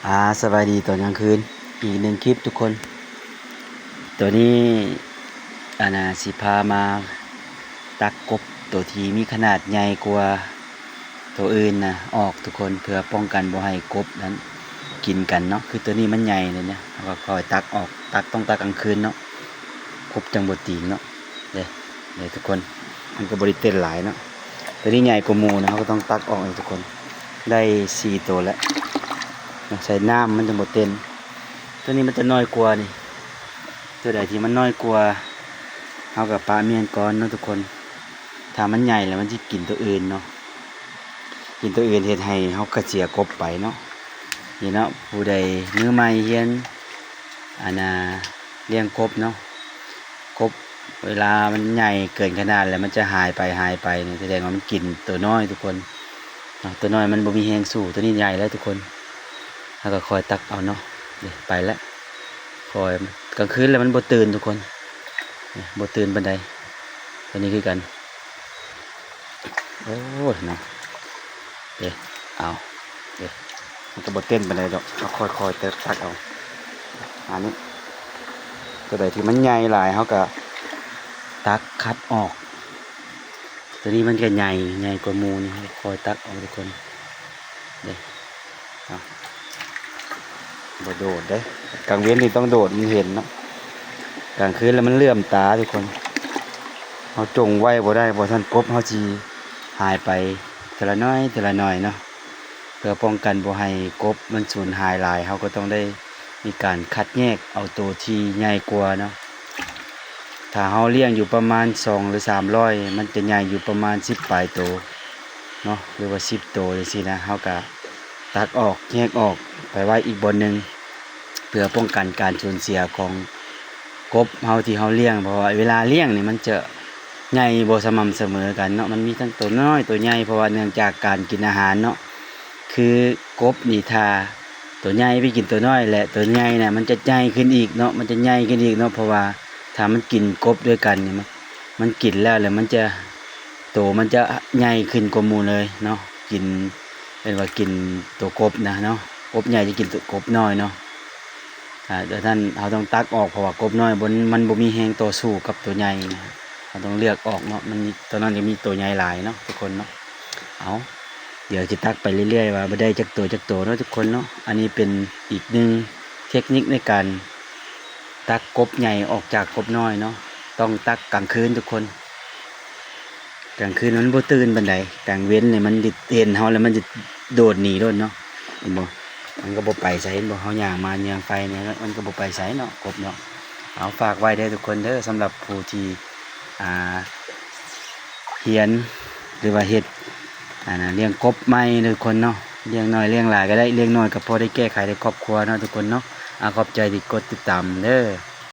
ອາ ສະບາຍດີຕອນກາງຄືນ ອີກໜຶ່ງຄລິບທຸກຄົນ. ໂຕນີ້ ອັນນ່າ ຊິພາມາຕັກກົບໂຕທີ່ມີຂະໜາດໃຫຍ່ກວ່າໂຕອື່ນນະອອກທຸກຄົນ ເພື່ອປ້ອງກັນບໍ່ໃຫ້ກົບນັ້ນກິນກັນເນາະ. ຄືໂຕນີ້ມັນໃຫຍ່ເລີຍນະ ເຮົາກໍຄ່ອຍຕັກອອກ ຕັກ ຕ້ອງຕັກກາງຄືນເນາະ ກົບຈັ່ງບໍ່ຕີງເນາະ. ເດ້ ເດ້ທຸກຄົນ ມັນກໍບໍ່ໄດ້ເຕັ້ນຫຼາຍເນາະ. ໂຕນີ້ໃຫຍ່ກວ່າໝູ່ນະ ເຮົາກໍຕ້ອງຕັກອອກໃຫ້ທຸກຄົນ. ໄດ້ສີ່ໂຕແລ້ວ ໃສ່ນ້ຳມັນຈັ່ງບໍ່ເຕັ້ນ. ໂຕນີ້ມັນຈະນ້ອຍກວ່ານີ້ ໂຕໃດທີ່ມັນນ້ອຍກວ່າ ເຮົາກໍປະມ້ຽນກ່ອນເນາະທຸກຄົນ. ຖ້າມັນໃຫຍ່ແລ້ວມັນຊິກິນໂຕອື່ນເນາະ ກິນໂຕອື່ນເຮັດໃຫ້ເຮົາກະເສຍກົບໄປເນາະ. ນີ້ເນາະ ຜູ້ໃດມືໃໝ່ຮຽນ ອັນນ່າ ລ້ຽງກົບເນາະ ກົບເວລາມັນໃຫຍ່ເກີນຂະໜາດແລ້ວມັນຈະຫາຍໄປ ຫາຍໄປນີ້ ສະແດງວ່າມັນກິນໂຕນ້ອຍທຸກຄົນເນາະ. ໂຕນ້ອຍມັນບໍ່ມີແຮງສູ້ ໂຕນີ້ໃຫຍ່ແລ້ວທຸກຄົນ ເຮົາກໍຄ່ອຍຕັກເອົາເນາະ. ເດ້ ໄປແລ້ວ ຄ່ອຍ ກາງຄືນແລ້ວມັນບໍ່ຕື່ນທຸກຄົນ ເດ້ ບໍ່ຕື່ນປານໃດ. ໂຕນີ້ຄືກັນ ໂອ້ຍເນາະ ເດ້ ເອົາ ເດ້ ມັນກໍບໍ່ເຕັ້ນປານໃດດອກ ເຮົາຄ່ອຍໆຕັກເອົາ. ອັນນີ້ ໂຕໃດທີ່ມັນໃຫຍ່ຫຼາຍ ເຮົາກໍຕັກຄັດອອກ. ໂຕນີ້ມັນກໍໃຫຍ່ ໃຫຍ່ກວ່າໝູ່ນີ້ ເຮົາຄ່ອຍຕັກເອົາທຸກຄົນ ເດ້. ເອົາ ບໍ່ໂດດເດ້ ກາງເວັນນີ້ຕ້ອງໂດດ ມັນເຫັນເນາະ ກາງຄືນແລ້ວມັນເຫຼື້ອມຕາທຸກຄົນ. ເຮົາຈົ່ງໄວ້ບໍ່ໄດ້ ບໍ່ຊັ້ນກົບເຮົາຊິຫາຍໄປເທື່ອລະໜ້ອຍ ເທື່ອລະໜ້ອຍເນາະ. ເພື່ອປ້ອງກັນບໍ່ໃຫ້ກົບມັນສູນຫາຍຫຼາຍ ເຮົາກໍຕ້ອງໄດ້ມີການຄັດແຍກເອົາໂຕທີ່ໃຫຍ່ກວ່າເນາະ. ຖ້າເຮົາລ້ຽງຢູ່ປະມານສອງ ຫຼື ສາມຮ້ອຍ ມັນຈະໃຫຍ່ຢູ່ປະມານສິບປາຍໂຕເນາະ ຫຼືວ່າສິບໂຕຈັ່ງຊີ້ນະ ເຮົາກະຕັກອອກ ແຍກອອກໄປໄວ້ອີກບ່ອນໜຶ່ງ ເພື່ອປ້ອງກັນການສູນເສຍຂອງກົບເຮົາທີ່ເຮົາລ້ຽງ. ເພາະວ່າເວລາລ້ຽງນີ້ມັນຈະໃຫຍ່ບໍ່ສະໝ່ຳສະເໝີກັນເນາະ ມັນມີທັງໂຕນ້ອຍໂຕໃຫຍ່ ເພາະວ່າເນື່ອງຈາກການກິນອາຫານເນາະ. ຄືກົບນີ້ ຖ້າໂຕໃຫຍ່ໄປກິນໂຕນ້ອຍ ແລະ ໂຕໃຫຍ່ນະມັນຈະໃຫຍ່ຂຶ້ນອີກເນາະ ມັນຈະໃຫຍ່ຂຶ້ນອີກເນາະ ເພາະວ່າຖ້າມັນກິນກົບດ້ວຍກັນນີ້ ມັນ ມັນກິນແລ້ວ ແລ້ວມັນຈະ ໂຕມັນຈະໃຫຍ່ຂຶ້ນກວ່າໝູ່ເລີຍເນາະ. ກິນ ເອີ້ນວ່າກິນໂຕກົບນະເນາະ ກົບໃຫຍ່ຈະກິນໂຕ ກົບນ້ອຍເນາະ. ອາ ດັ່ງນັ້ນເຮົາຕ້ອງຕັກອອກ ເພາະວ່າກົບນ້ອຍມັນ ມັນບໍ່ມີແຮງຕໍ່ສູ້ກັບໂຕໃຫຍ່ນະ ເຮົາຕ້ອງເລືອກອອກເນາະ. ມັນມີ ໂຕນັ້ນຈະມີໂຕໃຫຍ່ຫຼາຍເນາະທຸກຄົນເນາະ. ເອົາ ດຽວຊິຕັກໄປເລື້ອຍໆ ວ່າບໍ່ໄດ້ຈັກໂຕຈັກໂຕເນາະທຸກຄົນເນາະ. ອັນນີ້ເປັນອີກໜຶ່ງເທັກນິກໃນການຕັກກົບໃຫຍ່ອອກຈາກກົບນ້ອຍເນາະ. ຕ້ອງຕັກກາງຄືນທຸກຄົນ ກາງຄືນມັນບໍ່ຕື່ນປານໃດ ກາງເວັນນີ້ມັນຊິເຫັນເຮົາແລ້ວມັນຊິໂດດໜີໂລດເນາະ ເຫັນບໍ່? ມັນກໍບໍ່ໄປໃສ ເຫັນບໍ່? ເຮົາຍ່າງມາຍ່າງໄປນີ້ ມັນກໍບໍ່ໄປໃສເນາະ ກົບເນາະ. ເອົາ ຝາກໄວ້ເດີທຸກຄົນເດີ ສຳລັບຜູ້ທີ່ ອ່າ ຮຽນ ຫຼືວ່າເຮັດ ອັນນ່າ ລ້ຽງກົບໃໝ່ເດີທຸກຄົນເນາະ. ລ້ຽງໜ້ອຍລ້ຽງຫຼາຍກໍໄດ້ ລ້ຽງໜ້ອຍກໍພໍໄດ້ແກ້ໄຂໃນຄອບຄົວເນາະທຸກຄົນເນາະ. ອາ ຂອບໃຈທີ່ກົດຕິດຕາມເດີ.